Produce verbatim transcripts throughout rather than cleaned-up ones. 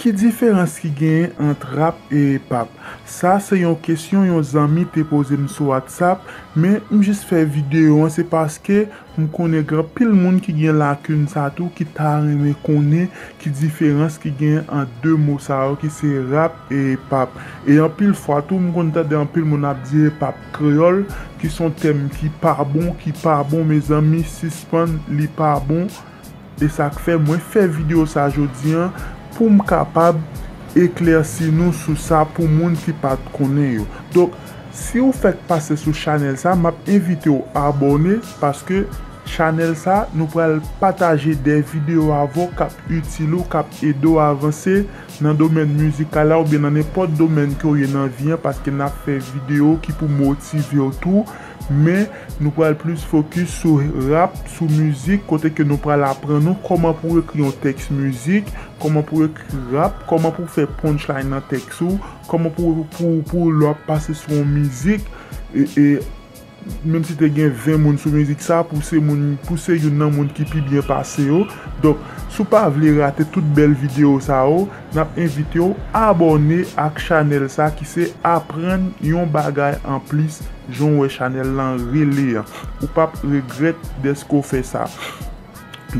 Ki diferans ki genyen ant rap e hip hop? Sa se yon kesyon yon zanmi te poze m sou WhatsApp, men m jis fè videyo an se paske m konnen gen anpil moun ki gen lakin sa tou ki ta renmen konnen ki diferans ki genyen ant de mo sa yo ki se rap e hip hop. E anpil fwa tou m konn tande anpil moun ap di hip hop kreyòl ki se yon tèm ki pa bon, ki pa bon mezanmi, sispann, li pa bon. E sa k fè mwen fè videyo sa jodi an pou m kapab eklèsi nou sou sa pou moun ki pa t konnen yo. Donk, si w fèk pase sou chanèl sa, m ap envite w abòne paske chanèl sa nou pral pataje de videyo avè w k ap itil ou, k ap ede w avanse nan domèn mizikal la oubyen nan nenpòt domèn ke w ye nan vi an paske n ap fè videyo ki pou motive w tou. Men nou pral plis fokis sou rap, sou mizik, kote ke nou pral aprann ou kòman pou w ekri yon tèks mizik, kòman pou w ekri rap, kòman pou w fè punchline nan tèks ou, kòman pou, pou, pou lè w ap pase sou yon mizik, e, e, menm si te gen ven moun sou mizik sa, pou se moun, pou se youn nan moun ki pi byen pase yo. Donk, si w pa vle rate tout bèl videyo sa yo, n ap envite w abòne ak chanèl sa ki se aprann yon bagay anplis, jan w wè chanèl lan rele an. Ou p ap regrèt dèske w fè sa.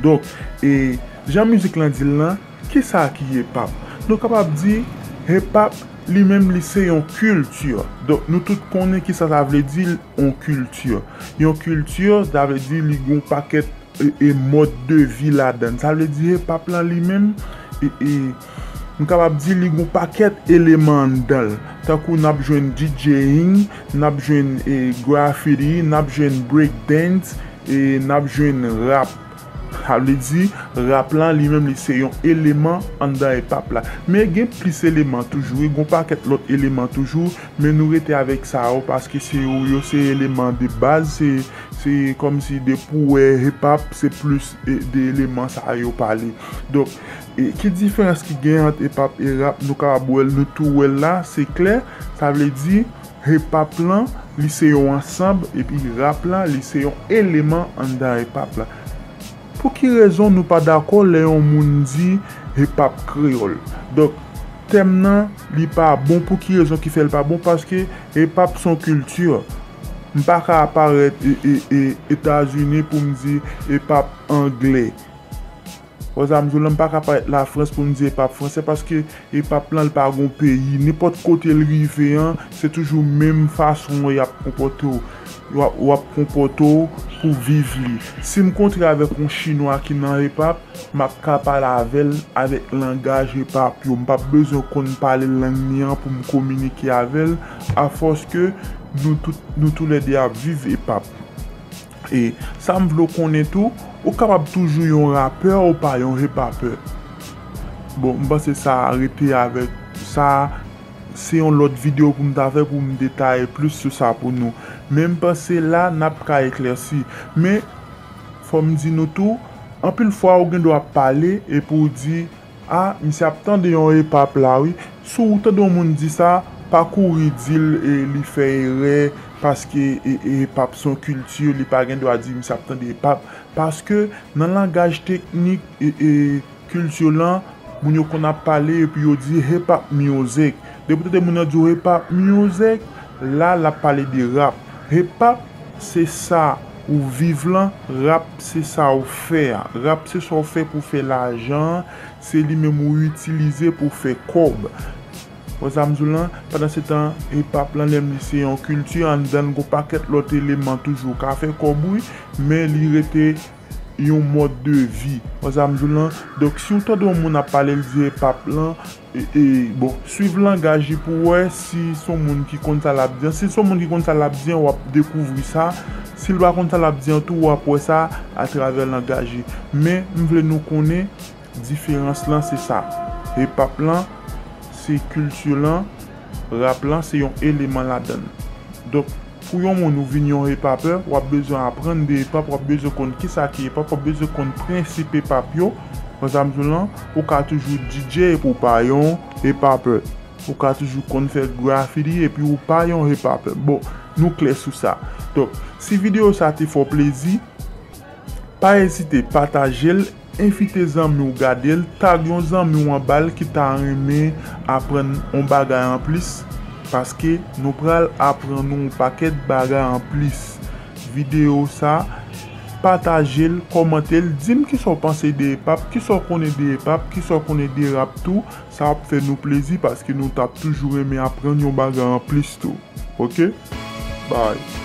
Donk, e, jan mizik lan di l lan, kisa ki hip hop? Nou kapab di hip hop li menm li se yon kilti. Donk, nou tout konnen kisa sa vle di yon kilti. Yon kilti, sa vle di li gen yon pakèt e, e mòd de vi ladan l. Sa vle di hip hop lan li menm, e, e, m kapab di li gen yon pakèt eleman anndan l. Tankou n ap jwenn DJing, n ap jwenn e, graffiti, n ap jwenn break dance, e n ap jwenn rap. Sa vle di rap lan li menm li se yon eleman anndan hip hop la. Men gen plis eleman toujou, wi, gen yon pakèt lòt eleman toujou, men nou rete avèk sa yo paske se yo, yo se eleman de baz, se Se kòmsi depi w wè hip hop, se plis e, de eleman sa yo pale. Donk, e, ki diferans ki gen ant hip hop e rap? Nou kapab wè l, nou tou wè l la, se klè. Sa vle di, hip hop lan, li se yon ansanm, epi rap lan, li se yon eleman anndan hip hop la. Pou ki rezon nou pa dakò lè yon moun di hip hop kreyòl? Donk, tèm nan, li pa bon. Pou ki rezon ki fè l pa bon? Paske hip hop se yon kilti. M pa ka parèt e, e, e, Etazini pou m di hip hop anglè. Wè sa m di w lan, m pa ka parèt Lafrans pou m di hip hop fransè, paske hip hop lan, li pa gon peyi. Nenpòt kote l rive an, se toujou menm fason y ap konpòte w. W ap, w ap konpòte w pou viv li. Si m kontre avèk yon Chinwa ki nan hip hop, m ap ka pale avè l avèk langaj hip hop yo. M p ap bezwen konn pale lang li an pou m kominike avè l, afòske nou tout, nou toulède ap viv hip hop. E sa m vle w konnen tou, ou kapab toujou yon rapè, ou pa yon hip hopper. Bon, m panse sa rete avèk sa, se yon lòt videyo pou m ta fè pou m detaye plis sou sa pou nou. Men m panse la, n ap ka eklèsi. Men, fò m di nou tou, anpil fwa ou gen dwa ap pale epi w di, a, misye ap tande yon hip hop la, wi. Si w tande yon moun di sa, pa kouri di l e, li fè erè, paske e, e, hip hop se yon kilti, li pa gen dwa di misye ap tande hip hop. Paske nan langaj teknik e, e, kilti lan, moun yo konn ap pale epi yo di hip hop music. Depi w tande moun nan di w hip hop music, la l ap pale de rap. Hip hop se sa ou viv lan, rap se sa ou fè a. Rap se sa ou fè pou fè lajan an, se li menm ou itilize pou fè kòb. Wè sa m di w lan, pandan se tan, hip hop lan, lè m di se yon kilti, anndan l gon pakèt lòt eleman toujou ka fè kòb, wi, men li rete yon mòd de vi. Wè sa m di w lan? Donk, si w tande yon moun ap pale, l di hip hop lan, e, e, bon, swiv langaj li pou w wè si s on moun ki konn sa l ap di an. Si s on moun ki konn sa l ap di an, w ap dekouvri sa. Si l pa konn sa l ap di an tou, w ap wè sa atravè langaj li. Men, m vle nou konnen, diferans lan se sa. Hip hop lan, se kilti lan, rap lan, se yon eleman ladan l. Donk, pou yon moun ou vin yon hip hopper, w ap bezwen aprann de hip hop, w ap bezwen konn kisa ki hip hop, w ap bezwen konn prensip hip hop yo. Wè sa m di w lan, ou ka toujou D J epi w pa yon hip hopper. Ou ka toujou konn fè graffiti epi w pa yon hip hopper. Bon, nou klè sou sa. Donk, si videyo sa te fè w plezi, pa ezite pataje l Envite zanmi w gade l, tag yon zanmi w anba l ki ta renmen aprann yon bagay anplis, paske nou pral aprann yon pakèt bagay anplis. Videyo sa, pataje l, kòmante l, di m kisa w panse de epap, kisa w konnen de epap, kisa w konnen de rap tou. Sa ap fè nou plezi paske nou t ap toujou renmen aprann yon bagay anplis tou. Oke? Bye.